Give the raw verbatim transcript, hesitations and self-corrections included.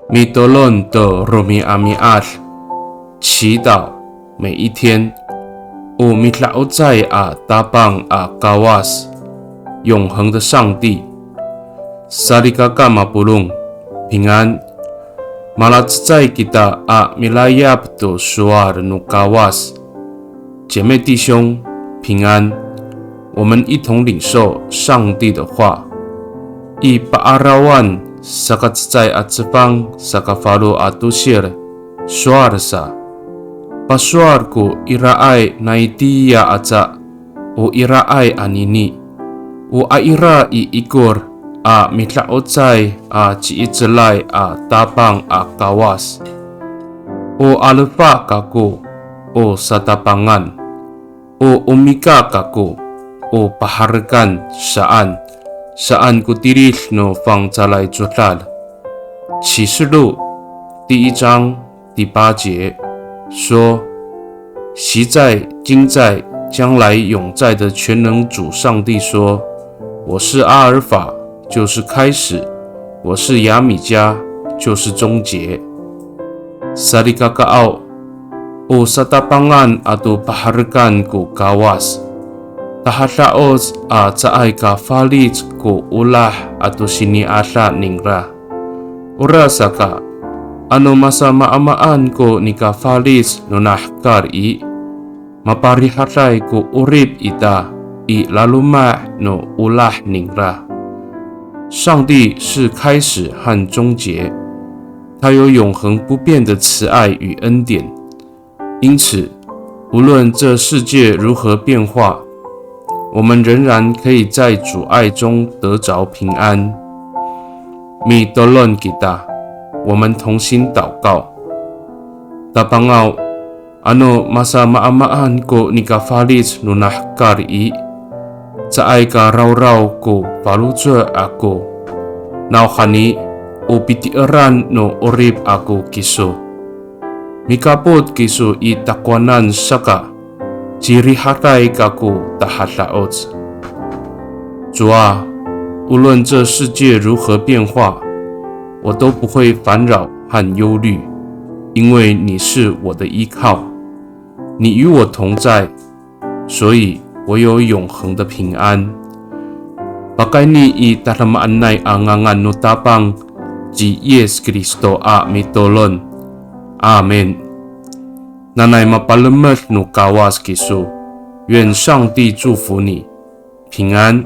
Mitolon to romi'ami'ad, 祈祷每一天。O mida'ocay a Tapang a Kawas, 永恒的上帝。Salikaka mapolong, 平安。Malacecay kita a milayap to sowal no Kawas. 姐妹弟兄，平安。我们一同领受上帝的话。I Pa'arawan saka cecay a cefang saka falo a tosil, sowal sa. Pasowal ko iraay nai tiya aca, o iraay anini, o aira i ikor a mida'ocay a ci'icelay a Tapang a Kawas. O alefa kako, o satapangan. O omika kako, o paherekan saan, saan ko tilid no fangcalay codad. 启示录第一章第八节说，昔在、今在、将来永在的全能主上帝说，我是阿尔法，就是开始，我是亚米加，就是终结。Salikakaaw, o satapangan ato paherekan ko Kawas. Tahada'oc a caay ka falic ko olah ato sini'ada ningra. Orasaka, ano masamaamaan ko nikafalic nona hekal i, maparihaday ko 'orip ita i laloma' no olah ningra. 上帝是开始和终结，他有永恒不变的慈爱与恩典。因此，无论这世界如何变化，我们仍然可以在主爱中得着平安。Mitolon kita, 我们同心祷告。Tapangaw, ano masamaamaan ko nikafalic nona hekal i, caay ka rawraw ko faloco' ako. Nawhani, o piti'eran no 'orip ako kiso. Mikapot kiso i takowanan saka, cirihaday kako tahada'oc. 主啊，无论这世界如何变化，我都不会烦扰和忧虑，因为你是我的依靠。你与我同在，所以我有永恒的平安。Pakayni i tadamaanay a ngangan no Tapang ci Yis Kristo a mitolon. Amin. Nanay mapalemed no Kawas kiso. 愿上帝祝福你，平安。